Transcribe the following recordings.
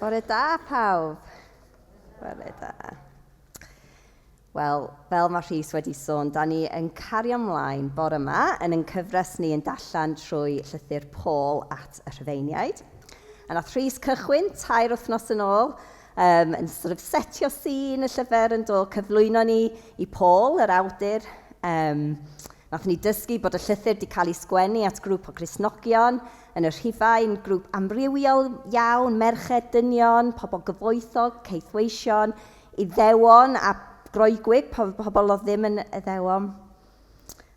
Bore da pawb. Bore da. Wel, fel mae Rhys wedi sôn, da ni yn cario ymlaen bore yma yn ein cyfres ni yn darllen trwy llythyr Paul at y Rhufeiniaid. A nath Rhys cychwyn tair wythnos yn ôl, um, yn sort of setio sîn y llyfr yn do cyflwyno ni i Paul, yr awdur. Um, Nathon ni dysgu bod y llythyr 'di cael ei sgwennu at grŵp o Gristnogion yn y Rhufain, grŵp amrywiol iawn, merched, dynion, pobl gyfoethog, caethweision, Iddewon a Groegwyg, pobl oedd ddim yn Iddewon.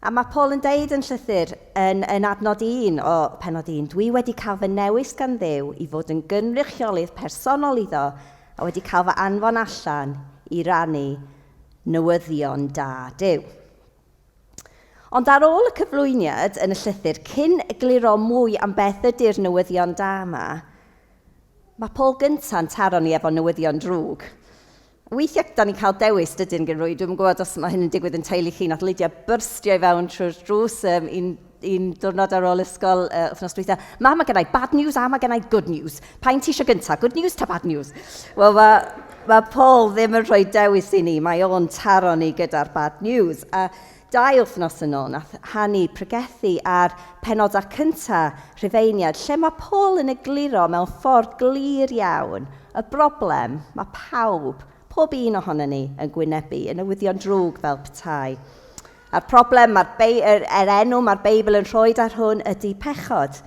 A mae Paul yn deud yn llythyr yn, yn adnod 1 o penod 1, dwi wedi cael fy newis gan Dduw i fod yn gynrychiolydd personol iddo a wedi cael fy anfon allan i rannu newyddion da Duw. Ond ar ôl y cyflwyniad yn y llythyr, cyn egluro mwy am beth ydy'r newyddion da yma, mae Paul gynta'n taro ni efo newyddion drwg. Weithiau, da ni'n cael dewis, dydyn, gen rwy. Dwi'm yn gwybod os mae hyn yn digwydd yn teulu chi. Nath Lydia byrstio i fewn trwy'r drws um, un, un diwrnod ar ôl ysgol uh, wythnos dwytha. Ma, mae gennau bad news a mae gennau good news. Pa un ti eisiau gyntaf, good news ta bad news? Wel, mae, mae Paul ddim yn rhoi dewis i ni, mae o'n taro ni gyda'r bad news. A dau wythnos yn ôl, nath Hanny pregethu ar penodau cyntaf Rhufeiniad, lle mae Paul yn egluro mewn ffordd glir iawn y broblem mae pawb, pob un ohono ni yn gwynebu, y newyddion drwg fel petai. A'r problem, mae'r er, er enw mae'r Beibl yn rhoi ar hwn ydy pechod.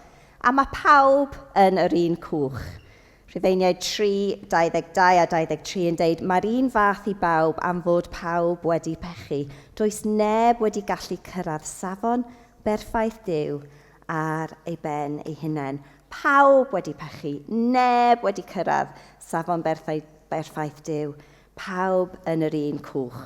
A mae pawb yn yr un cwch. Rhufeiniaid 3, 22 a 23 yn deud, Mae'r un fath i bawb am fod pawb wedi pechu. Does neb wedi gallu cyrraedd safon berffaith Duw ar ei ben ei hunain. Pawb wedi pechu, neb wedi cyrraedd safon berffaith, berffaith Duw. Pawb yn yr un cwch.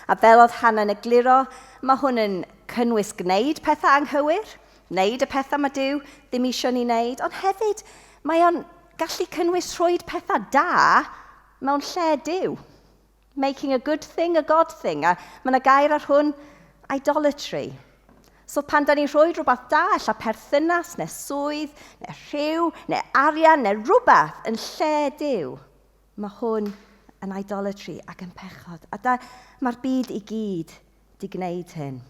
A fel oedd Hannah'n egluro, mae hwn yn cynnwys gwneud pethau anghywir, wneud y pethau mae Duw ddim eisiau ni wneud, ond hefyd mae o'n gallu cynnwys rhoi pethau da mewn lle Duw. Making a good thing a God thing. A mae yna gair ar hwn, idolatry. So pan da ni'n rhoi rhywbeth da, ella perthynas, neu swydd, neu rhyw, neu arian, neu rhywbeth yn lle Duw, mae hwn yn idolatry ac yn pechod. A da, mae'r byd i gyd di gwneud hyn.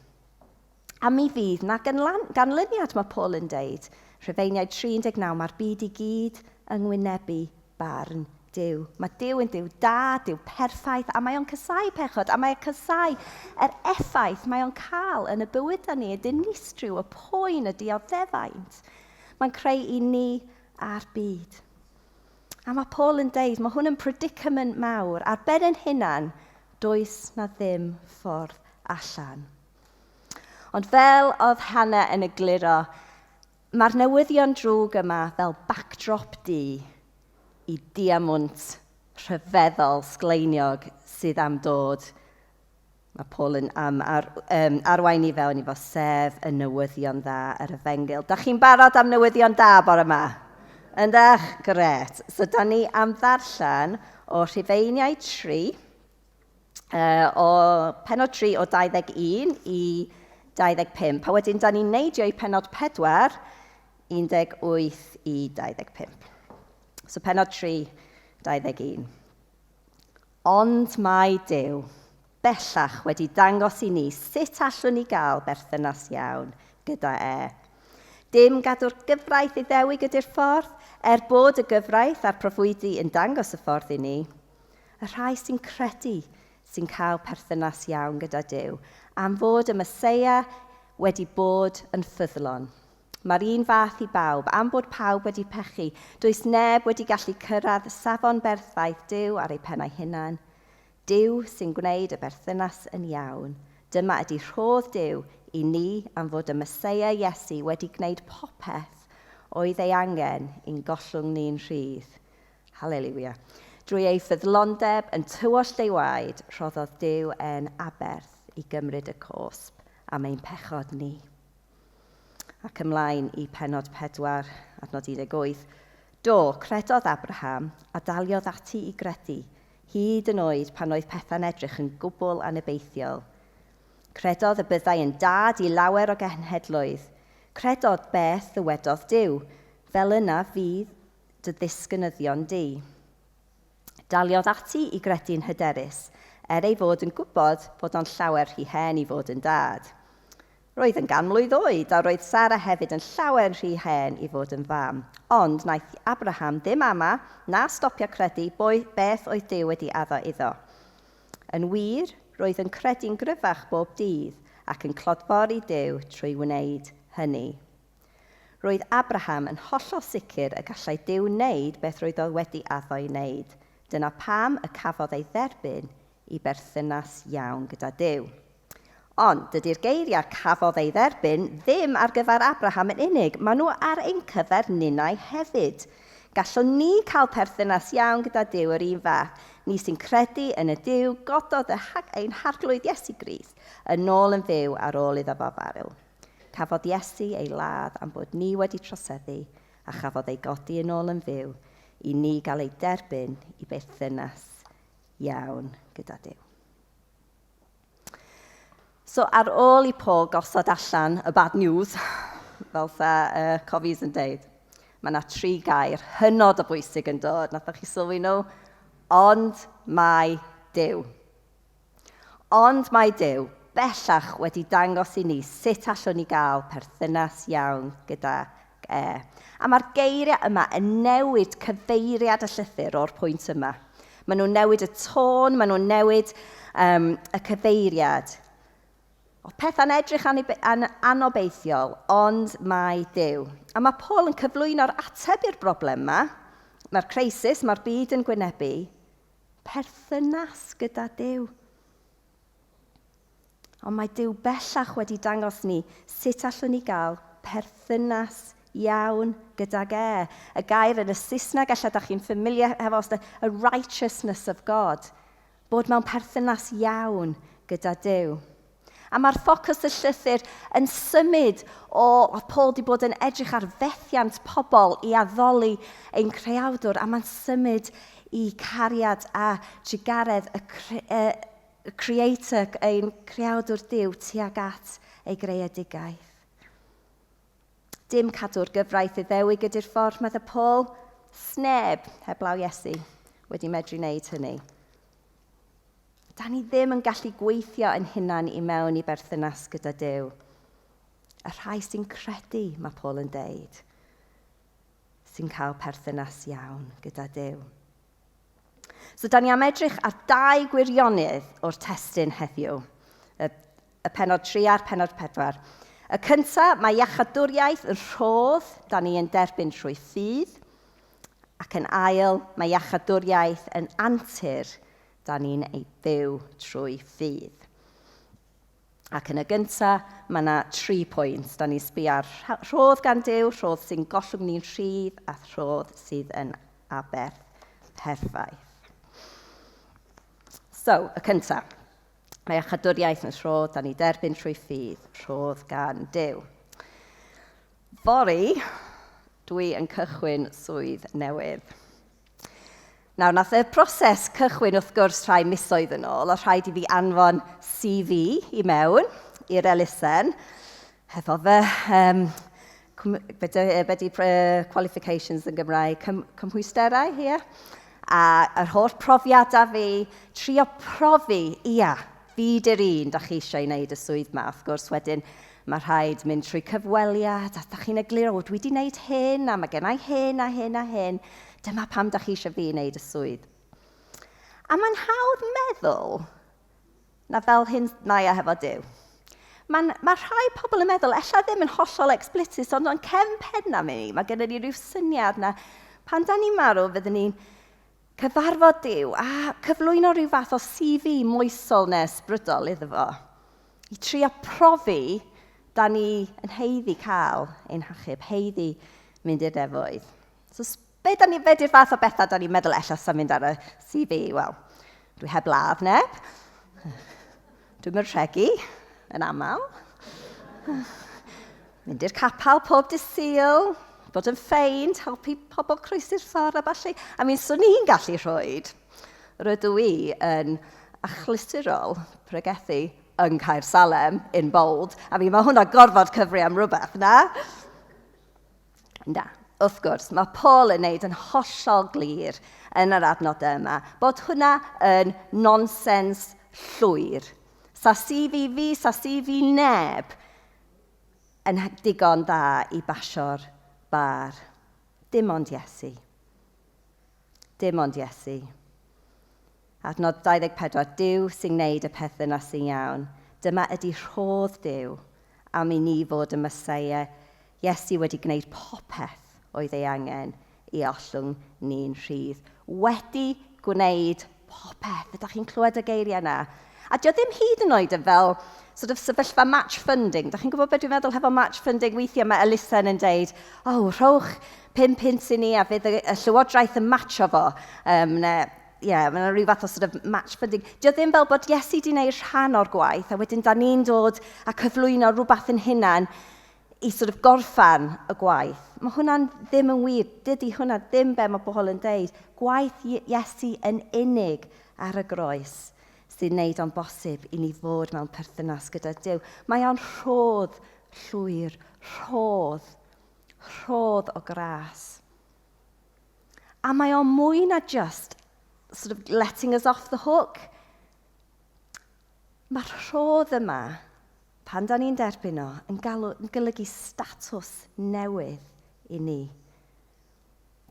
A mi fydd 'na ganlyniad, mae Paul yn deud. Rhufeiniaid 3:19, mae'r byd i gyd yng ngwynebu barn Duw. Mae Duw yn Duw da, Duw perffaith, a mae o'n casau pechod, a mae o'n casau yr effaith mae o'n cael yn y bywyd da ni, y dinistriw, y poen, y dioddefaint. Mae'n creu i ni a'r byd. A mae Paul yn deud, mae hwn yn predicament mawr. Ar ben yn hunan, does na ddim ffordd allan. Ond fel oedd Hannah yn egluro, mae'r newyddion drwg yma fel backdrop du i diamwnt rhyfeddol sgleiniog sydd am dod. Mae Paul yn am ar, um, arwain i fewn i fo sef y newyddion dda, yr efengyl. Da chi'n barod am newyddion da bore yma? Yndach? Gret. So da ni am ddarllen o Rhufeiniau 3, uh, o penod 3 o 21 i 25. A wedyn, da ni'n neidio i penod 4, 18 i 25. So penod 3, 21. Ond mae Duw bellach wedi dangos i ni sut allwn ni gael berthynas iawn gyda e. Dim gadw'r gyfraith Iddewig ydy'r ffordd, er bod y gyfraith a'r proffwydi yn dangos y ffordd i ni. Y rhai sy'n credu sy'n cael perthynas iawn gyda Duw, am fod y Meseia wedi bod yn ffyddlon. Mae'r un fath i bawb, am bod pawb wedi pechu, does neb wedi gallu cyrraedd safon berffaith Duw ar eu pennau hunain. Duw sy'n gwneud y berthynas yn iawn. Dyma ydy rhodd Duw i ni am fod y Meseia Iesu wedi gwneud popeth oedd ei angen i'n gollwng ni'n rhydd. Haleliwia. Drwy ei ffyddlondeb yn tywallt ei waed, rhoddodd Duw e'n aberth i gymryd y cosb am ein pechod ni. Ac ymlaen i pennod 4, adnod 18. Do, credodd Abraham a daliodd ati i gredu, hyd yn oed pan oedd pethau'n edrych yn gwbl anobeithiol. Credodd y byddai yn dad i lawer o genhedloedd. Credodd beth ddywedodd Duw, fel yna fydd dy ddisgynyddion di. Daliodd ati i gredu'n hyderus, er ei fod yn gwybod bod o'n llawer rhy hen i fod yn dad. Roedd yn 100 mlwydd oed, a roedd Sara hefyd yn llawer rhy hen i fod yn fam. Ond wnaeth Abraham ddim ama na stopio credu beth oedd Duw wedi addo iddo. Yn wir, roedd yn credu'n gryfach bob dydd ac yn clodfori Duw trwy wneud hynny. Roedd Abraham yn hollol sicr y gallai Duw wneud beth roedd o wedi addo i wneud. Dyna pam y cafodd ei dderbyn i berthynas iawn gyda Duw. Ond dydy'r geiriau "cafodd ei dderbyn" ddim ar gyfer Abraham yn unig, maen nhw ar ein cyfer ninnau hefyd. Gallwn ni cael perthynas iawn gyda Duw yr un fath, ni sy'n credu yn y Duw gododd ein Harglwydd Iesu Grist yn ôl yn fyw ar ôl iddo fo farw. Cafodd Iesu ei ladd am bod ni wedi troseddu a chafodd ei godi yn ôl yn fyw i ni gael ei derbyn i berthynas iawn gyda Duw. So ar ôl i Paul gosod allan y bad news, fel sa Cofis yn deud, mae yna tri gair hynod o bwysig yn dod. Nathoch chi sylwi nhw? Ond mae Duw. Ond mae Duw bellach wedi dangos i ni sut allwn ni gael perthynas iawn gyda e. A mae'r geiriau yma yn newid cyfeiriad y llythyr o'r pwynt yma. Maen nhw'n newid y tôn, maen nhw'n newid y cyfeiriad. Oedd pethau'n edrych anobeithiol, ond mae Duw. A mae Paul yn cyflwyno'r ateb i'r broblem yma. Mae'r crisis, mae'r byd yn gwynebu. Perthynas gyda Duw. Ond mae Duw bellach wedi dangos ni sut allwn ni gael perthynas iawn gydag e. Y gair yn y Saesneg, ella da chi'n familiar efo, the righteousness of God. Bod mewn perthynas iawn gyda Duw. A mae'r ffocws y llythyr yn symud o, oedd Paul wedi bod yn edrych ar fethiant pobl i addoli ein creawdwr, a mae'n symud i cariad a trugaredd y creator, ein creawdwr Duw tuag at ei greadigaeth. Dim cadw'r gyfraith Iddewig ydy'r ffordd, medde Paul. Sneb, heblaw Iesu, wedi medru wneud hynny. Da ni ddim yn gallu gweithio yn hunan i mewn i berthynas gyda Duw. Y rhai sy'n credu, mae Paul yn deud, sy'n cael perthynas iawn gyda Duw. So, da ni am edrych ar dau gwirionedd o'r testun heddiw. Y pennod 3 a'r pennod 4. Y cyntaf, mae iachadwriaeth yn rhodd da ni yn derbyn trwy ffydd. Ac yn ail, mae iachadwriaeth yn antur da ni'n ei byw trwy ffydd. Ac yn y gyntaf, mae yna tri pwynt. Da ni'n sbio ar rhodd gan Duw, rhodd sy'n gollwng ni'n rhydd, a rhodd sydd yn aberth perffaith. So, y cyntaf. Mae iachadwriaeth yn rhodd, da ni derbyn trwy ffydd, rhodd gan Duw. Fory, dwi yn cychwyn swydd newydd. Nawr, nath y proses cychwyn wrth gwrs rhai misoedd yn ôl, a rhaid i fi anfon CV i mewn i'r elusen, hefo fy, be di qualifications yn Gymraeg, cymhwysterau, ie? A yr holl profiadau fi, trio profi, ia, fi di'r un da chi eisiau i wneud y swydd ma. Wrth gwrs, wedyn mae rhaid mynd trwy cyfweliad, a da chi'n egluro, "O, dwi wedi wneud hyn, a mae gennau hyn, a hyn, a hyn. Dyma pam da chi eisiau fi wneud y swydd." A mae'n hawdd meddwl na fel hyn mae e hefo Duw. Mae rhai pobl yn meddwl, ella ddim yn hollol explicit, ond o'n cefn penna mi, mae gennym ni rhyw syniad na pan da ni'n marw, fyddwn ni'n cyfarfod Duw a cyflwyno rhyw fath o CV moesol neu ysbrydol iddo fo. I trio profi da ni yn haeddu cael ein hachub, haeddu mynd i'r nefoedd. So, be di'r fath o bethau da ni'n meddwl ella sa'n mynd ar y CV? Wel, dwi heb ladd neb. Dwi'n mynd rhegi yn aml. Mynd i'r capel pob dydd Sul, bod yn ffeind, helpu pobl croesi'r ffordd a ballu. I mean, swn i'n gallu rhoi, rydw i yn achlysurol pregethu yng Nghaersalem, in bold. I mean, mae hwnna gorfod cyfri am rhywbeth, na? Na, wrth gwrs, mae Paul yn neud yn hollol glir yn yr adnodau yma, bod hwnna yn nonsens llwyr. Sa CV fi, sa CV neb yn digon dda i basio'r bar. Dim ond Iesu. Dim ond Iesu. Adnod 24, Duw sy'n gwneud y peth yna sy'n iawn. Dyma ydy rhodd Duw am i ni fod y Meseia. Iesu wedi gwneud popeth oedd ei angen i ollwng ni'n rhydd. Wedi gwneud popeth. Ydych chi'n clywed y geiriau yna? A dio ddim hyd yn oed yn fel sort of sefyllfa match funding. Dach chi'n gwybod beth dwi'n meddwl hefo match funding? Weithiau mae elusen yn deud, oh, rhowch 5 punt i ni a fydd y llywodraeth yn matcho fo. Ne, yeah, mae yna rhyw fath o sort of match funding. Dio ddim fel bod Iesu wedi gwneud rhan o'r gwaith a wedyn da ni'n dod a cyflwyno rhywbeth yn hunan i sort of gorffan y gwaith. Mae hwnna'n ddim yn wir. Dydy hwnna ddim be mae bobl yn deud. Gwaith Iesu yn unig ar y groes sy'n neud o'n bosib i ni fod mewn perthynas gyda Duw. Mae o'n rhodd llwyr, rhodd, rhodd o gras. A mae o'n mwy na just sort of letting us off the hook. Mae'r rhodd yma, pan da ni'n derbyn o, yn, galw, yn golygu statws newydd i ni.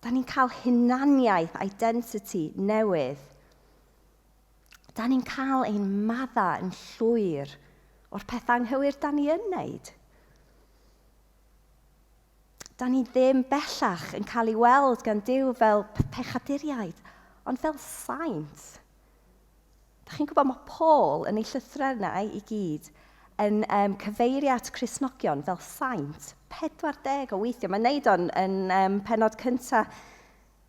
Da ni'n cael hunaniaeth, identity newydd. Da ni'n cael ein madda yn llwyr o'r pethau anghywir da ni yn wneud. Da ni ddim bellach yn cael ei weld gan Duw fel pechaduriaid, ond fel saint. Da chi'n gwybod mae Paul yn ei llythrennau i gyd yn cyfeirio at Cristnogion fel saint, 40 o weithiau. Mae'n neud o'n yn penod cyntaf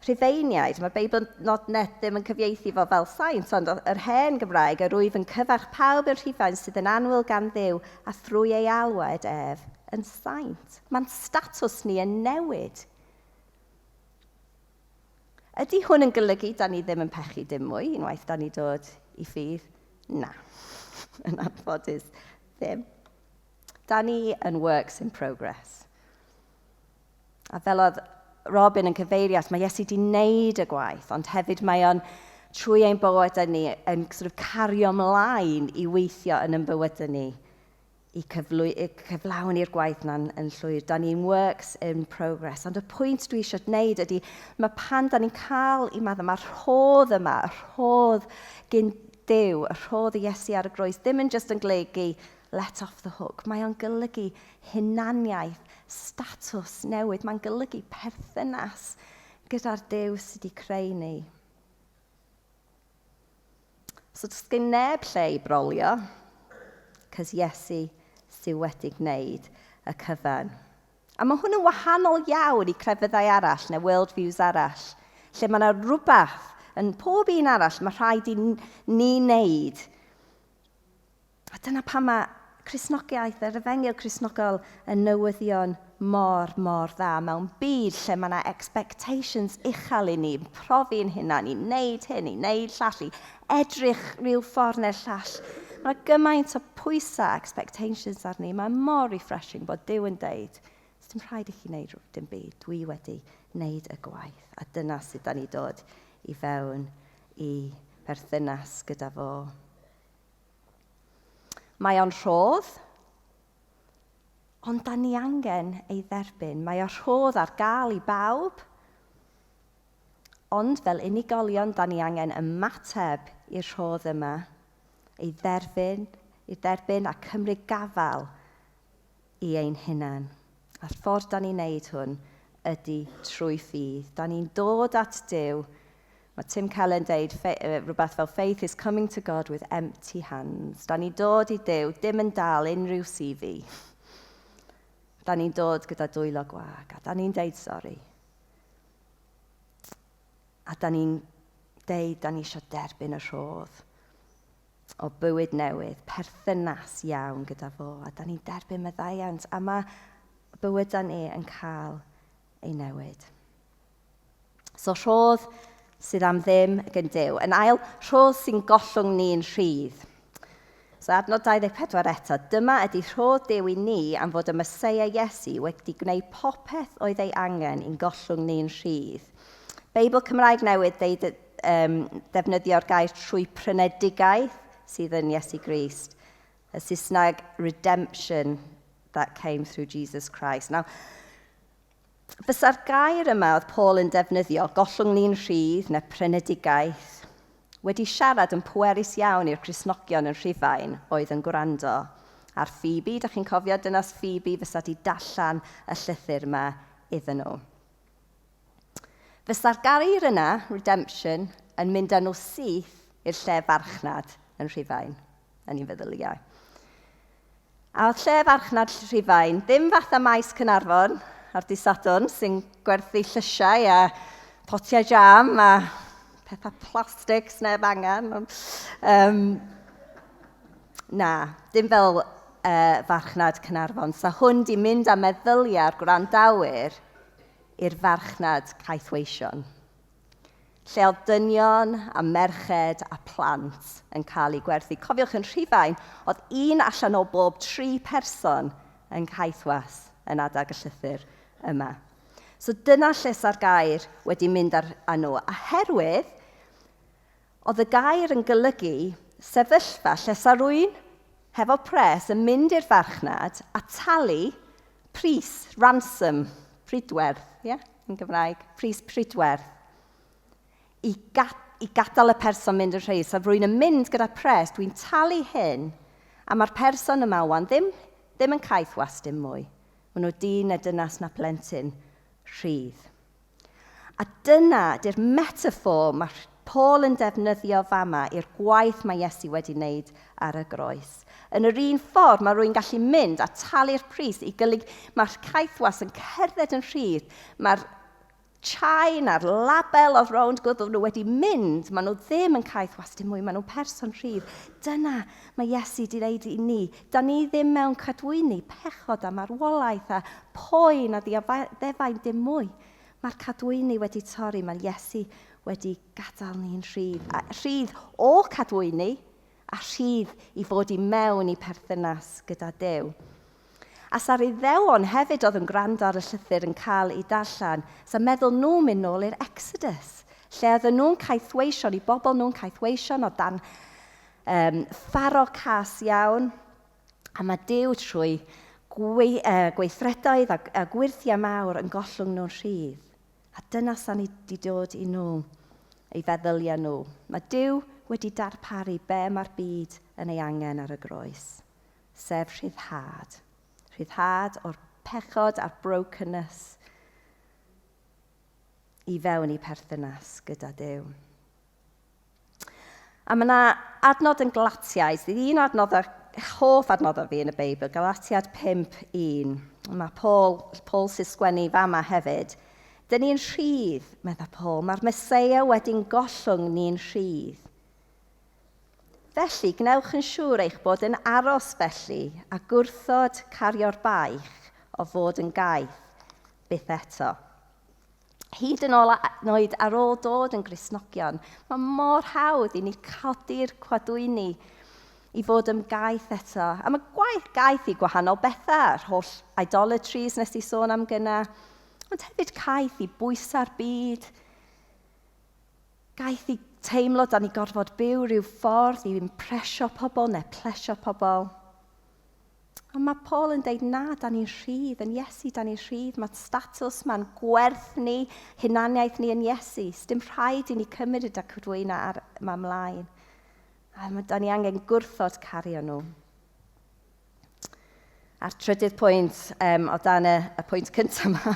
Rhufeiniaid. Mae Beibl.net ddim yn cyfieithu fo fel saint, ond yr hen Gymraeg, yr wyf yn cyfarch pawb yn Rhufain sydd yn annwyl gan Dduw a thrwy ei alwad ef yn saint. Mae'n statws ni yn newid. Ydy hwn yn golygu da ni ddim yn pechu dim mwy unwaith da ni dod i ffydd? Na, yn anffodus ddim. Da ni yn works in progress. A fel oedd Robin yn cyfeirio at, mae Iesu wedi wneud y gwaith, ond hefyd mae o'n trwy ein bywydau ni yn sort of cario ymlaen i weithio yn ein bywydau ni i, cyflwy, i cyflawni'r gwaith na'n yn llwyr. Da ni'n works in progress. Ond y pwynt dwi eisiau gwneud ydy, mae pan da ni'n cael i maddau, mae'r rhodd yma, y rhodd gyn Duw, y rhodd i Iesu ar y groes, ddim yn just yn golygu let off the hook. Mae o'n golygu hunaniaeth, statws newydd. Mae'n golygu perthynas gyda'r Duw sydd wedi creu ni. So does gen neb lle i brolio, cos Iesu sydd wedi gwneud y cyfan. A mae hwn yn wahanol iawn i crefyddau arall neu worldviews arall, lle mae yna rhywbeth yn pob un arall mae rhaid i ni wneud. A dyna pam mae Cristnogaeth, yr efengyl Cristnogol yn newyddion mor, mor dda mewn byd lle mae yna expectations uchel i ni, profi'n hunan, i wneud hyn, i wneud llall, i edrych rhyw ffordd neu'r llall. Mae yna gymaint o pwysau expectations arni. Mae mor refreshing bod Duw yn deud, dim rhaid i chi wneud dim byd, dwi wedi wneud y gwaith. A dyna sydd da ni dod i fewn i perthynas gyda fo. Mae o'n rhodd, ond da ni angen ei dderbyn. Mae o'n rhodd ar gael i bawb, ond fel unigolion, da ni angen ymateb i'r rhodd yma, ei dderbyn, ei dderbyn a cymryd gafael i ein hunan. A'r ffordd da ni'n neud hwn ydy trwy ffydd. Da ni'n dod at Duw. Mae Tim Keller yn deud rhywbeth fel faith is coming to God with empty hands. Da ni'n dod i Duw, dim yn dal unrhyw CV. Da ni'n dod gyda dwylo gwag, a da ni'n deud sori. A da ni'n deud da ni eisiau derbyn y rhodd o bywyd newydd, perthynas iawn gyda fo, a da ni'n derbyn maddeuant, a mae bywydau ni yn cael ei newid. So rhodd sydd am ddim gan Duw. Yn ail, rhodd sy'n gollwng ni'n rhydd. So adnod 24 eto, dyma ydy rhodd Duw i ni am fod y Meseia Iesu wedi gwneud popeth oedd ei angen i'n gollwng ni'n rhydd. Beibl Cymraeg Newydd deud, defnyddio'r gair trwy prynedigaeth sydd yn Iesu Grist. Y Saesneg, redemption that came through Jesus Christ. Now, fysa'r gair yma oedd Paul yn defnyddio, gollwng ni'n rhydd neu prynedigaeth, wedi siarad yn pwerus iawn i'r Cristnogion yn Rhufain oedd yn gwrando. A'r Phoebe, da chi'n cofio dynas Phoebe, fysa di darllen y llythyr yma iddyn nhw. Fysa'r gair yna, redemption, yn mynd â nhw syth i'r lle farchnad yn Rhufain, yn ei feddyliau. A oedd lle farchnad Rhufain ddim fatha maes Caernarfon ar Dydd Sadwrn sy'n gwerthu llysiau a potiau jam a pethau plastig sneb angen. Ond, na, dim fel farchnad Caernarfon. Sa hwn di mynd â meddyliau'r gwrandawyr i'r farchnad caethweision, lle oedd dynion a merched a plant yn cael eu gwerthu. Cofiwch yn Rhufain, oedd un allan o bob 3 person yn caethwas yn adag y llythyr yma. So dyna lle sa'r gair wedi mynd â nhw. Oherwydd, oedd y gair yn golygu sefyllfa lle sa rhywun hefo pres yn mynd i'r farchnad a talu pris, ransom, pridwerth, yeah, yn Gymraeg, pris pridwerth, i gadael y person mynd yn rhydd. So rwy'n yn mynd gyda pres, dwi'n talu hyn, a mae'r person yma wan ddim yn caethwas dim mwy. Maen nhw dyn neu dynas na plentyn rhydd. A dyna di'r metaphor mae Paul yn defnyddio fama i'r gwaith mae Iesu wedi wneud ar y groes. Yn yr un ffordd mae rwy'n gallu mynd a talu'r pris i gylig, mae'r caethwas yn cerdded yn rhydd, mae'r chain a'r label oedd rownd gwddf nhw wedi mynd, maen nhw ddim yn caethwas dim mwy, maen nhw'n person rhydd. Dyna mae Iesu wedi wneud i ni. Da ni ddim mewn cadwyni, pechod a marwolaeth a poen a dioddefaint dim mwy. Mae'r cadwyni wedi torri, mae Iesu wedi gadael ni'n rhydd. A rhydd o cadwyni a rhydd i fod i mewn i perthynas gyda Duw. A sa'r Iddewon hefyd oedd yn gwrando ar y llythyr yn cael ei darllen, sa meddwl nhw'n mynd nôl i'r Exodus, lle oedden nhw'n caethweision, i bobl nhw'n caethweision o dan Pharaoh cas iawn. A mae Duw trwy gweithredoedd a gwyrthiau mawr yn gollwng nhw'n rhydd. A dyna sa'n ni wedi dod i nhw, ei feddyliau nhw. Mae Duw wedi darparu be mae'r byd yn ei angen ar y groes, sef rhyddhad. Rhyddhad o'r pechod a'r brokenness i fewn i perthynas gyda Duw. A mae yna adnod yn Galatiaid, sydd un o adnoddau, hoff adnoddau fi yn y Beibl, Galatiad 5:1. Mae Paul sy'n sgwennu fama hefyd. Dyn ni'n rhydd, medda Paul, mae'r Meseia wedi'n gollwng ni'n rhydd. Felly, gwnewch yn siŵr eich bod yn aros felly a gwrthod cario'r baich o fod yn gaeth byth eto. Hyd yn oed ar ôl dod yn Gristnogion, mae mor hawdd i ni codi'r cwadwyni i fod yn gaeth eto. A mae gwaith gaeth i gwahanol bethau, yr holl idolatries nes i sôn am gynna, ond hefyd caeth i bwysa'r byd, gaeth i teimlo da ni gorfod byw rhyw ffordd i impresio pobl neu plesio pobl. Ond mae Paul yn deud, na, da ni'n rhydd, yn Iesu, da ni'n rhydd. Mae statws, mae'n gwerth ni, hunaniaeth ni yn Iesu. Sdim rhaid i ni cymryd y dacwdwyna ar yma ymlaen. A mae, da ni angen gwrthod cario nhw. A'r trydydd pwynt o dan y pwynt cyntaf yma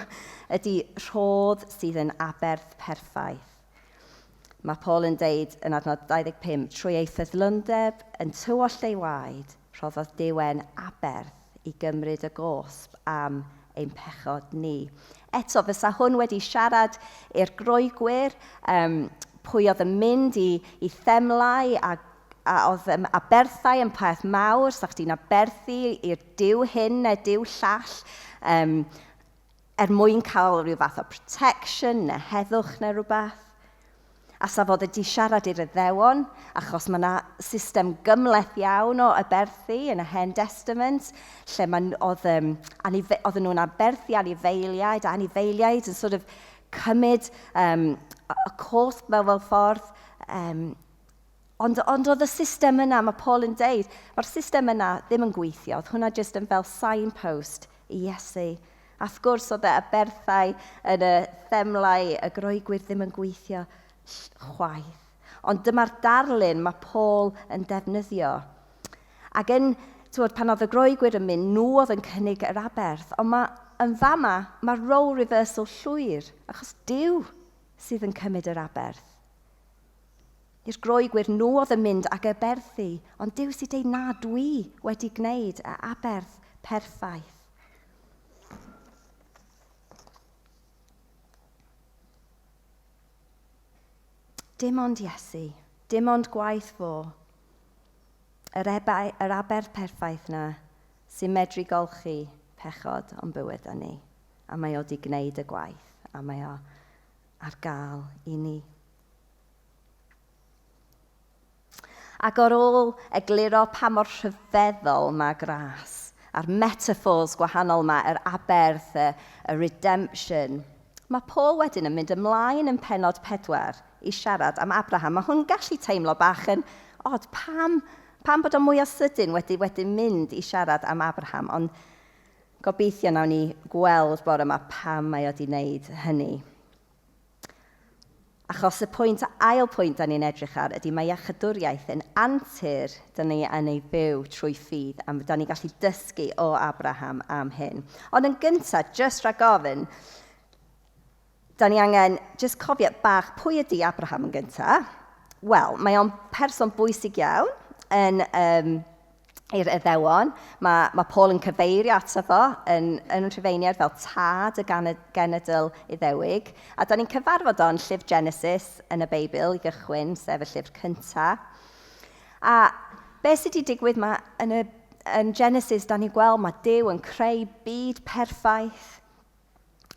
ydy rhodd sydd yn aberth perffaith. Mae Paul yn deud yn adnod 25, trwy ei ffyddlondeb yn tywallt ei waed, rhoddodd Duw e'n aberth i gymryd y gosb am ein pechod ni. Eto, fysa hwn wedi siarad i'r Groegwyr, pwy oedd yn mynd i themlau a oedd aberthau yn peth mawr, sa chdi'n aberthu i'r Duw hyn neu Duw llall, er mwyn cael rhyw fath o protection neu heddwch neu rhywbeth. A sa fod wedi siarad i'r Iddewon, achos mae yna system gymhleth iawn o aberthu yn y Hen Testament, lle oedden nhw'n aberthu anifeiliaid, a anifeiliaid yn sort of cymryd y cosb fel ffordd. Ond oedd y system yna, mae Paul yn deud, mae'r system yna ddim yn gweithio. Oedd hwnna jyst yn fel signpost i Iesu. A wrth gwrs oedd y aberthau yn y themlau, y Groegwyr ddim yn gweithio chwaith. Ond dyma'r darlun mae Paul yn defnyddio. Ac yn, twod, pan oedd y Groegwyr yn mynd, nhw oedd yn cynnig yr aberth. Ond mae, yn fama, mae role reversal llwyr, achos Duw sydd yn cymryd yr aberth. I'r Groegwyr, nhw oedd yn mynd ag aberthu, ond Duw sy'n deud, na, dwi wedi gwneud y aberth perffaith. Dim ond Iesu, dim ond gwaith fo, yr aberth perffaith na sy'n medru golchi pechod o'n bywyd ni. A mae o wedi gwneud y gwaith, a mae o ar gael i ni. Ac ar ôl egluro pa mor rhyfeddol mae gras, a'r metaphors gwahanol yma, yr aberth, y redemption, mae Paul wedyn yn mynd ymlaen yn pennod 4 i siarad am Abraham. Mae hwn gallu teimlo bach yn od, pam bod o'n mwy o sydyn wedi mynd i siarad am Abraham, ond gobeithio nawn ni gweld bore yma pam mae o wedi wneud hynny. Achos y pwynt, ail pwynt da ni'n edrych ar ydy mae iachydwriaeth yn antur da ni yn ei fyw trwy ffydd, a da ni'n gallu dysgu o Abraham am hyn. Ond yn gyntaf, jyst rhag ofyn, da ni angen jyst cofio bach pwy ydy Abraham yn gyntaf. Wel, mae o'n person bwysig iawn yn i'r Iddewon. Mae Paul yn cyfeirio ato fo yn Rhufeiniaid fel tad y genedl Iddewig. A da ni'n cyfarfod o'n llyfr Genesis yn y Beibl i gychwyn, sef y llyfr cyntaf. A beth sydd wedi digwydd ma, yn Genesis, da ni'n gweld mae Duw yn creu byd perffaith.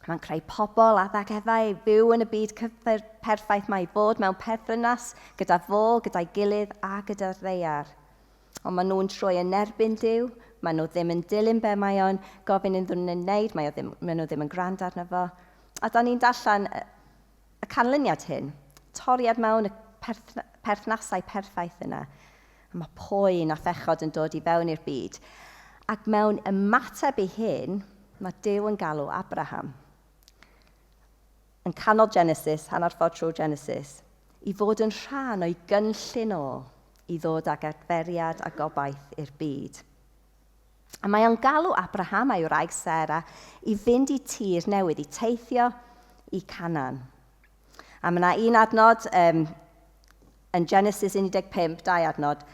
Mae'n creu pobl a Adda ac Efa i fyw yn y byd perffaith mae i fod mewn perthynas gyda fo, gyda'i gilydd a gyda'r ddaear. Ond maen nhw'n troi yn erbyn Duw, maen nhw ddim yn dilyn be mae o'n gofyn iddyn nhw'n wneud, maen nhw ddim yn gwrando arno fo. A da ni'n darllen y canlyniad hyn, toriad mewn y perthnasau perffaith yna. A mae poen a phechod yn dod i fewn i'r byd. Ac mewn ymateb i hyn, mae Duw yn galw Abraham. Yn canol Genesis, hanner ffordd trwy Genesis, i fod yn rhan o'i gynllun o i ddod ag adferiad a gobaith i'r byd. A mae o'n galw Abraham a'i wraig Sarah i fynd i tir newydd, i teithio i Canaan. A mae yna un adnod yn Genesis 15, 2 adnod,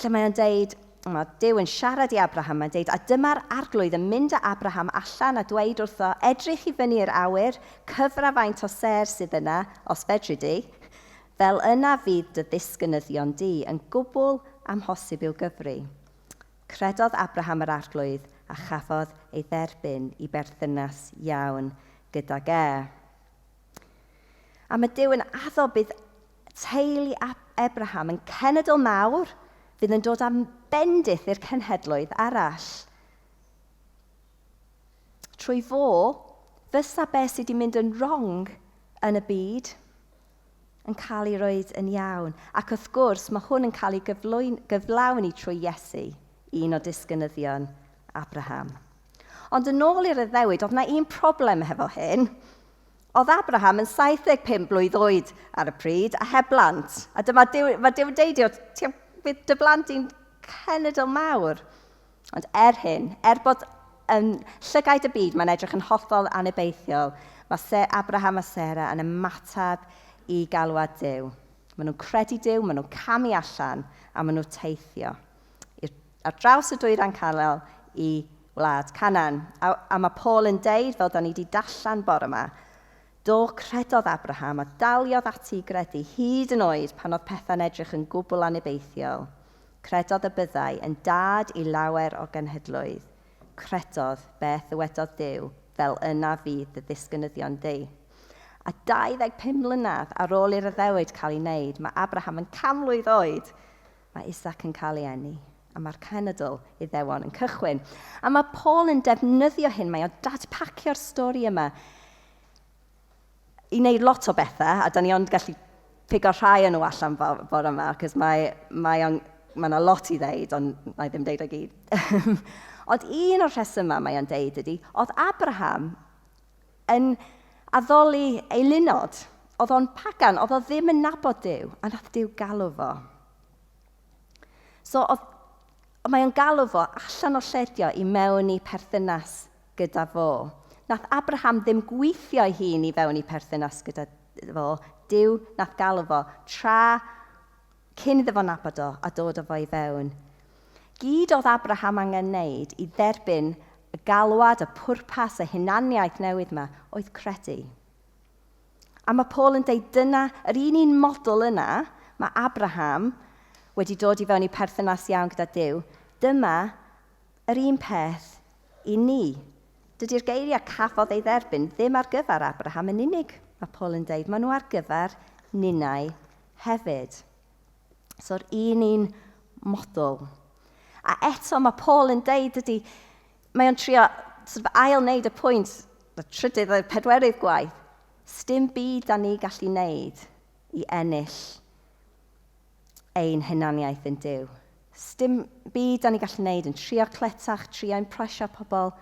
lle mae o'n deud, mae Duw yn siarad i Abraham, mae'n deud, a dyma'r arglwydd yn mynd â Abraham allan a dweud wrtho, edrych i fyny i'r awyr, cyfra faint o sêr sydd yna, os fedri di, fel yna fydd dy ddisgynyddion di yn gwbl amhosib i'w gyfri. Credodd Abraham yr arglwydd a chafodd ei dderbyn i berthynas iawn gydag e. A mae Duw yn addo bydd teulu Abraham yn cenedl mawr fydd yn dod am bendith i'r cenhedloedd arall. Trwy fo, fysa beth sydd wedi mynd yn wrong yn y byd yn cael ei roed yn iawn. Ac wrth gwrs, mae hwn yn cael ei gyflawni trwy Iesu, un o disgynyddion Abraham. Ond yn ôl i'r addewid, oedd yna un problem hefo hyn. Oedd Abraham yn 75 blwydd oed ar y pryd a heb blant. A dyma Duw, mae Duw yn deud, bydd dy blant i'n cenedl mawr. Ond er hyn, er bod yn llygaid y byd, mae'n edrych yn hollol anobeithiol, mae Abraham a Sarah yn ymateb i galwad Duw. Maen nhw'n credu Duw, maen nhw'n camu allan a maen nhw'n teithio ar draws y dwyrain canol i wlad Canaan. A mae Paul yn deud, fel da ni wedi darllen bore yma, do credodd Abraham a daliodd ati i gredu hyd yn oed pan oedd pethau'n edrych yn gwbl anobeithiol. Credodd y byddai yn dad i lawer o genhedloedd. Credodd beth ddywedodd Duw, fel yna fydd dy ddisgynyddion di. A 25 mlynedd ar ôl i'r addewid cael ei wneud, mae Abraham yn 100 mlwydd oed, mae Isaac yn cael ei eni, a mae'r cenedl Iddewon yn cychwyn. A mae Paul yn defnyddio hyn, mae o'n dadpacio'r stori yma. i wneud lot o bethau, a da ni ond gallu pigo rhai o'n nhw allan bore yma, cos mae, mae, on, mae yna lot i ddeud, ond na i ddim deud o gyd. Ond un o'r rhesymau mae o'n deud ydy, oedd Abraham yn addoli eilunod. Oedd o'n pagan, oedd o ddim yn nabod Duw, a nath Duw galw fo. So oedd, mae o'n galw fo allan o lledio i mewn i perthynas gyda fo. Nath Abraham ddim gweithio ei hun i fewn i perthynas gyda fo. Duw nath galw fo tra cyn iddo fo nabod o a dod o fo i fewn. Gyd oedd Abraham angen wneud i dderbyn y galwad, y pwrpas, y hunaniaeth newydd yma oedd credu. A mae Paul yn deud dyna, yr un un model yna, mae Abraham wedi dod i fewn i perthynas iawn gyda Duw. Dyma yr un peth i ni. Dydy'r geiriau cafodd ei dderbyn ddim ar gyfer Abraham yn unig, mae Paul yn deud. Maen nhw ar gyfer ninnau hefyd. So'r un un model. A eto mae Paul yn deud dydy, mae o'n trio sort of ail wneud y pwynt, y trydydd a'r pedwerydd gwaith, sdim byd da ni gallu wneud i ennill ein hunaniaeth yn Duw. Sdim byd da ni gallu wneud yn trio cletach, trio impresio pobl.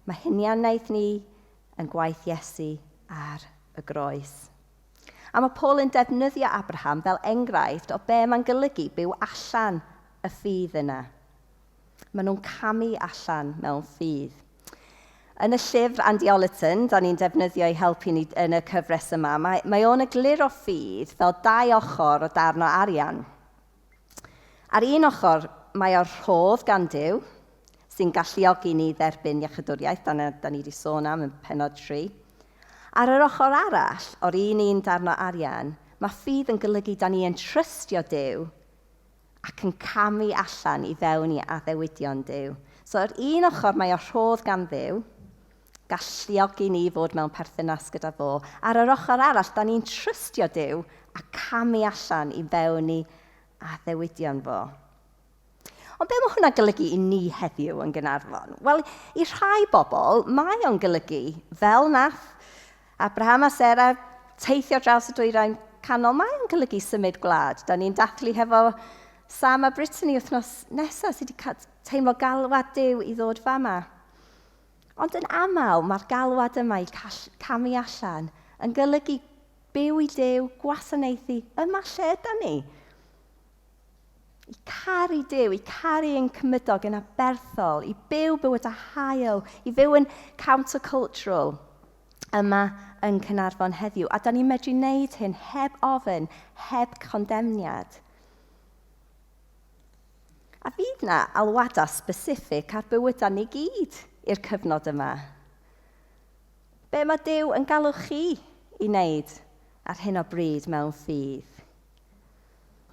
Mae hunianaeth ni yn gwaith Iesu ar y groes. A mae Paul yn defnyddio Abraham fel enghraifft o be mae'n golygu byw allan y ffydd yna. Maen nhw'n camu allan mewn ffydd. Yn y llyfr Andy Ollerton, da ni'n defnyddio i helpu ni yn y cyfres yma, mae, mae o'n egluro ffydd fel dau ochr o darn o arian. Ar un ochr, mae o'r rhodd gan Duw, sy'n galluogi ni dderbyn iechydwriaeth, da, da ni wedi sôn am yn penod 3. Ar yr ochr arall, o'r un un darn o arian, mae ffydd yn golygu da ni yn trystio Duw ac yn camu allan i fewn i addewidion Duw. So ar un ochr mae o rhodd gan Dduw, galluogi ni fod mewn perthynas gyda fo. Ar yr ochr arall, da ni'n trystio Duw a camu allan i fewn i addewidion fo. Ond be mae hwnna'n golygu i ni heddiw yn Gaernarfon? Wel, i rhai bobl, mae o'n golygu, fel nath Abraham a Sarah teithio draws y dwyrain canol, mae o'n golygu symud gwlad. Da ni'n dathlu hefo Sam a Brittany wythnos nesaf sydd wedi teimlo galwad Duw i ddod fama. Ond yn aml, mae'r galwad yma i camu allan yn golygu byw i Duw, gwasanaethu yma lle yda ni. I caru Duw, i caru ein cymydog yn aberthol, i byw bywyd a hael, i fyw yn countercultural yma yn Caernarfon heddiw. A da ni'n medru wneud hyn heb ofyn, heb condemniad. A fydd na alwadau specific ar bywydau ni gyd i'r cyfnod yma. Be mae Duw yn galw chi i wneud ar hyn o bryd mewn ffydd?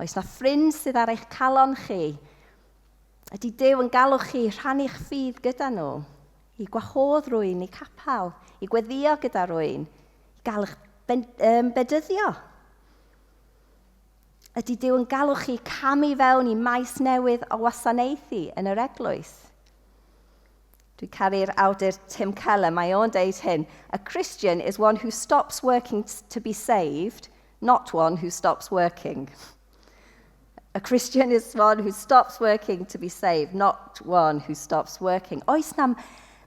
Oes na ffrind sydd ar eich calon chi? Ydy Duw yn galw chi rhannu'ch ffydd gyda nhw? I gwahodd rwy'n i capel, i gweddio gyda rwy'n, i gael eich ben, um, bedyddio? Ydy Duw yn galw chi camu fewn i maes newydd o wasanaethu yn yr eglwys? Dwi'n caru'r awdur Tim Keller, mae o'n deud hyn. A Christian is one who stops working to be saved, not one who stops working. A Christian is one who stops working to be saved, not one who stops working. Oes na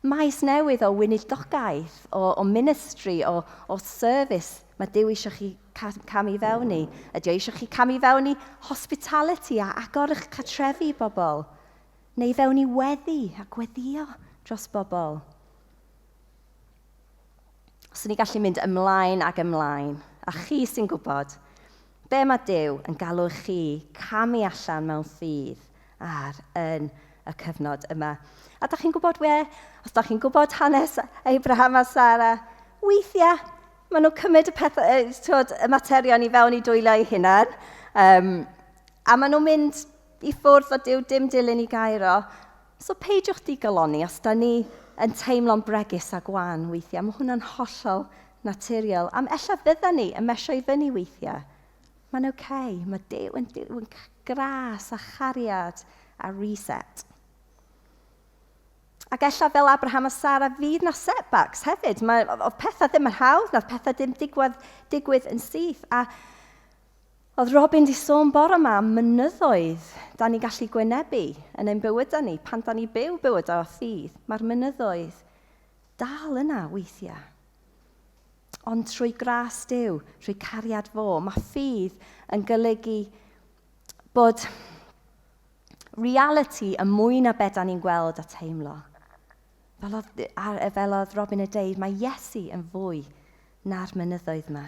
maes newydd o weinidogaeth, o, o ministry, o, o service mae Duw eisiau chi camu fewn i? Ydy o eisiau chi camu fewn i hospitality a agor eich cartrefi i bobl? Neu fewn i weddi a gweddio dros bobl? Os ni gallu mynd ymlaen ag ymlaen, a chi sy'n gwybod, be mae Duw yn galw chi camu allan mewn ffydd ar yn y cyfnod yma. A da chi'n gwybod we, os da chi'n gwybod hanes Abraham a Sarah, weithiau maen nhw'n cymryd y, pethau, twod, y materion i fewn i dwylo eu hunain, um, a maen nhw'n mynd i ffwrdd o Duw dim dilyn i gair o. So peidiwch digalonni os da ni yn teimlo'n bregus a gwan weithiau. Mae hwnna'n hollol naturiol. Am ella fydda ni yn mesio i fyny weithiau. Mae'n oce. Okay. Mae Duw yn Duw yn gras a chariad a reset. Ac ella fel Abraham a Sara fydd na setbacks hefyd. Mae, oedd pethau ddim yn hawdd, nath pethau ddim digwydd yn syth. A oedd Robin di sôn bore yma am mynyddoedd da ni'n gallu gwynebu yn ein bywydau ni, pan da ni byw bywydau o ffydd. Mae'r mynyddoedd dal yna weithiau. Ond trwy gras Duw, trwy cariad fo, mae ffydd yn golygu bod reality yn mwy na be da ni'n gweld a teimlo. Fel oedd Robin yn deud, mae Iesu yn fwy na'r mynyddoedd yma.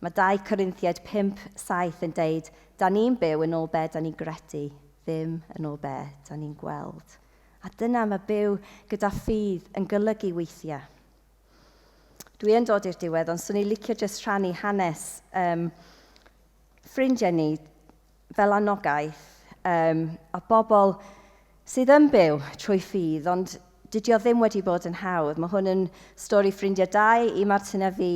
Mae 2 Corinthiaid 5:7 yn deud, da ni'n byw yn ôl be da ni'n gredu, ddim yn ôl be da ni'n gweld. A dyna mae byw gyda ffydd yn golygu weithiau. Dwi yn dod i'r diwedd, ond swn i'n licio jyst rhannu hanes ffrindiau ni fel anogaeth a bobl sydd yn byw trwy ffydd, ond dydy o ddim wedi bod yn hawdd. Mae hwn yn stori ffrindiau dau i Martin a fi,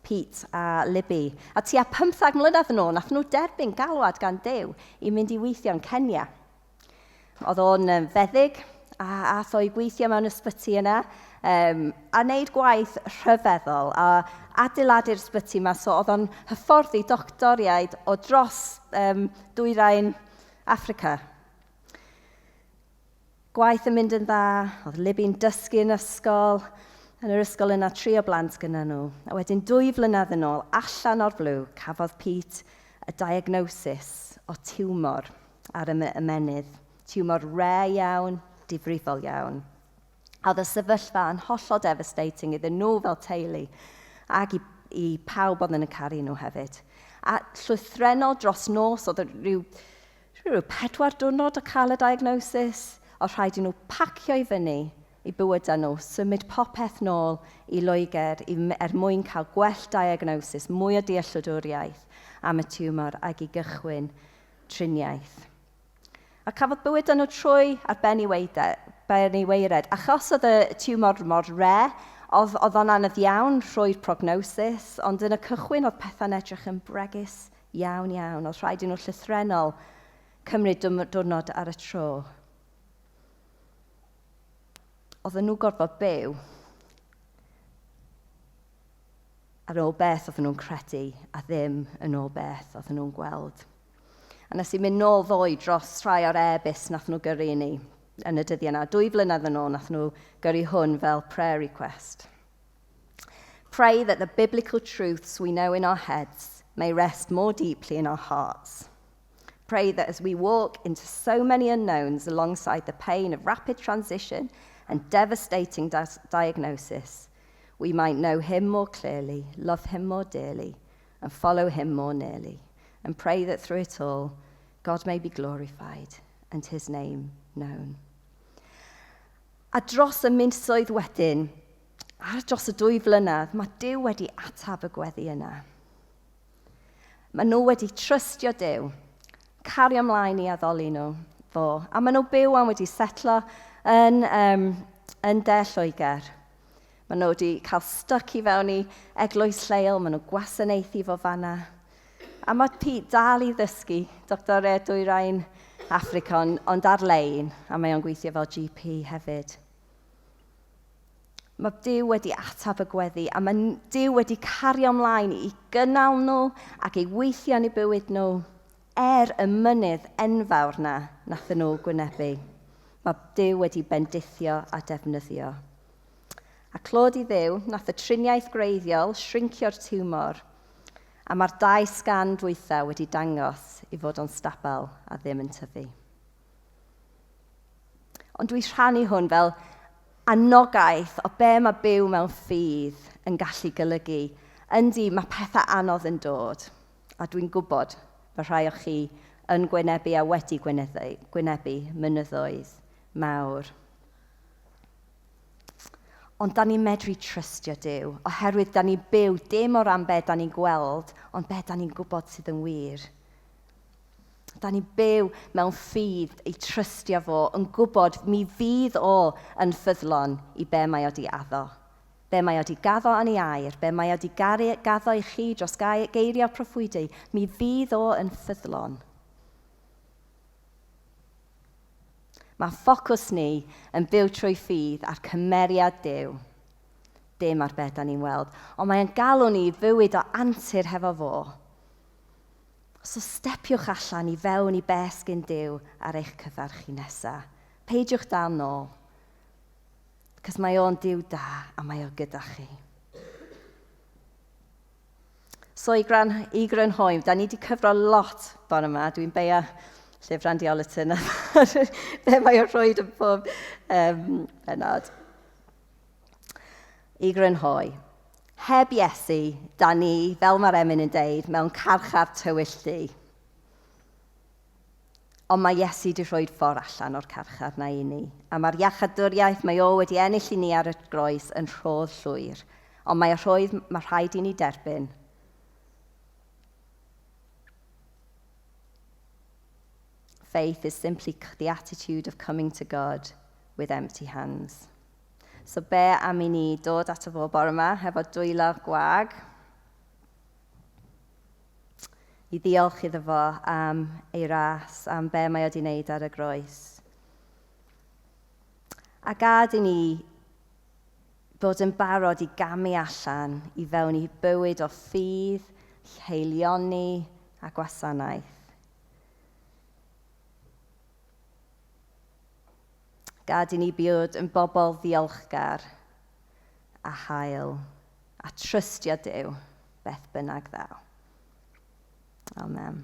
Pete a Libby. A tua 15 mlynedd yn ôl, nath nhw derbyn galwad gan Duw i mynd i weithio yn Kenya. Oedd o'n feddyg, a ath o i gweithio mewn ysbyty yna, a wneud gwaith rhyfeddol, a adeiladu'r ysbyty yma, so oedd o'n hyfforddi doctoriaid o dros dwyrain Affrica. Gwaith yn mynd yn dda, oedd Libby'n dysgu yn ysgol, yn yr ysgol yna 3 o blant gyda nhw. A wedyn 2 flynedd yn ôl, allan o'r blue, cafodd Pete y diagnosis o tiwmor ar y ymennydd. Tiwmor rare iawn, difrifol iawn. A oedd y sefyllfa yn hollol devastating iddyn nhw fel teulu ac i pawb oedd yn y caru nhw hefyd. A llythrennol dros nos, oedd rhyw 4 diwrnod o cael y diagnosis, oedd rhaid i nhw pacio i fyny i bywydau nhw, symud popeth nôl i Loegr er mwyn cael gwell diagnosis, mwy o dealltwriaeth am y tiwmor ac i gychwyn triniaeth. A cafodd bywydau nhw trwy ar ben i weired. Achos oedd y tiwmor mor rare, oedd o'n anodd iawn rhoi'r prognosis, ond yn y cychwyn oedd pethau'n edrych yn bregus iawn iawn. Oedd rhaid i nhw llythrennol cymryd diwrnod ar y tro. Oedden nhw gorfod byw ar ôl beth oedden nhw'n credu a ddim yn ôl beth oedden nhw'n gweld. A nes i mynd nôl ddoe dros rhai o'r e-byst nath nhw gyrru i ni yn y dyddiau yna. 2 flynedd yn ôl nath nhw gyrru hwn fel prayer request. Pray that the biblical truths we know in our heads may rest more deeply in our hearts. Pray that as we walk into so many unknowns alongside the pain of rapid transition and devastating diagnosis, we might know him more clearly, love him more dearly, and follow him more nearly. And pray that through it all, God may be glorified and his name known. A dros y misoedd wedyn, ar dros y 2 flynedd, mae Duw wedi atab y gweddi yna. Maen nhw wedi trystio Duw, cario ymlaen i addoli nhw fo. A maen nhw byw am wedi setlo yn De Lloegr. Maen nhw wedi cael stuck i fewn i eglwys lleol, maen nhw gwasanaethu fo fanna. A mae Pete dal i ddysgu Dr Dwyrain Affrica, ond ar-lein, a mae o'n gweithio fel GP hefyd. Mae Duw wedi atab y gweddi, a mae Duw wedi cario ymlaen i gynnal nhw ac i weithio yn eu bywyd nhw er y mynydd enfawr na nathon nhw gwynebu. Mae Duw wedi bendithio a defnyddio. A clod i Dduw, nath y triniaeth gwreiddiol shrinkio'r tiwmor, a mae'r 2 sgan dwytha wedi dangos i fod o'n stabal a ddim yn tyfu. Ond dwi rhannu hwn fel anogaeth o be mae byw mewn ffydd yn gallu golygu. Yndi, mae pethau anodd yn dod, a dwi'n gwybod mae rhai o chi yn gwynebu a wedi gwynebu mynyddoedd mawr. Ond da ni'n medru trystio Duw, oherwydd da ni'n byw dim o ran be da ni'n gweld, ond be da ni'n gwybod sydd yn wir. Da ni'n byw mewn ffydd i trystio fo, yn gwybod mi fydd o yn ffyddlon i be mae o di addo. Be mae o di gaddo yn ei air, be mae o di gaddo i chi dros geiriau proffwydi, mi fydd o yn ffyddlon. Mae ffocws ni yn byw trwy ffydd a'r cymeriad Duw. Dim ar beth da ni'n weld. Ond mae'n galw ni i fywyd o antur hefo fo. So stepiwch allan i fewn i be sgyn Duw ar eich cyfer chi nesa. Peidiwch dal nôl. Cos mae o'n Duw da a mae o gyda chi. So i, gran, i grynhoi, da ni wedi cyfro lot bore yma. Dwi'n beia llyfr Andy Ollerton be mae o'n rhoi yn pob benod. I grynhoi, heb Iesu, da ni, fel mae'r emyn yn deud, mewn carchar tywyll du. Ond mae Iesu wedi rhoi ffordd allan o'r carchar na i ni. A mae'r iachadwriaeth mae o wedi ennill i ni ar y groes yn rhodd llwyr. Ond mae y rhoedd mae rhaid i ni derbyn. Faith is simply the attitude of coming to God with empty hands. So be am i ni dod ato fo bore yma hefo dwylo gwag i ddiolch iddo fo am ei ras, am be mae o wedi wneud ar y groes. A gad i ni bod yn barod i gamu allan i fewn i bywyd o ffydd, haelioni a gwasanaeth. Gad i ni bod yn bobl ddiolchgar a hael a trystio Duw beth bynnag ddaw. Amen.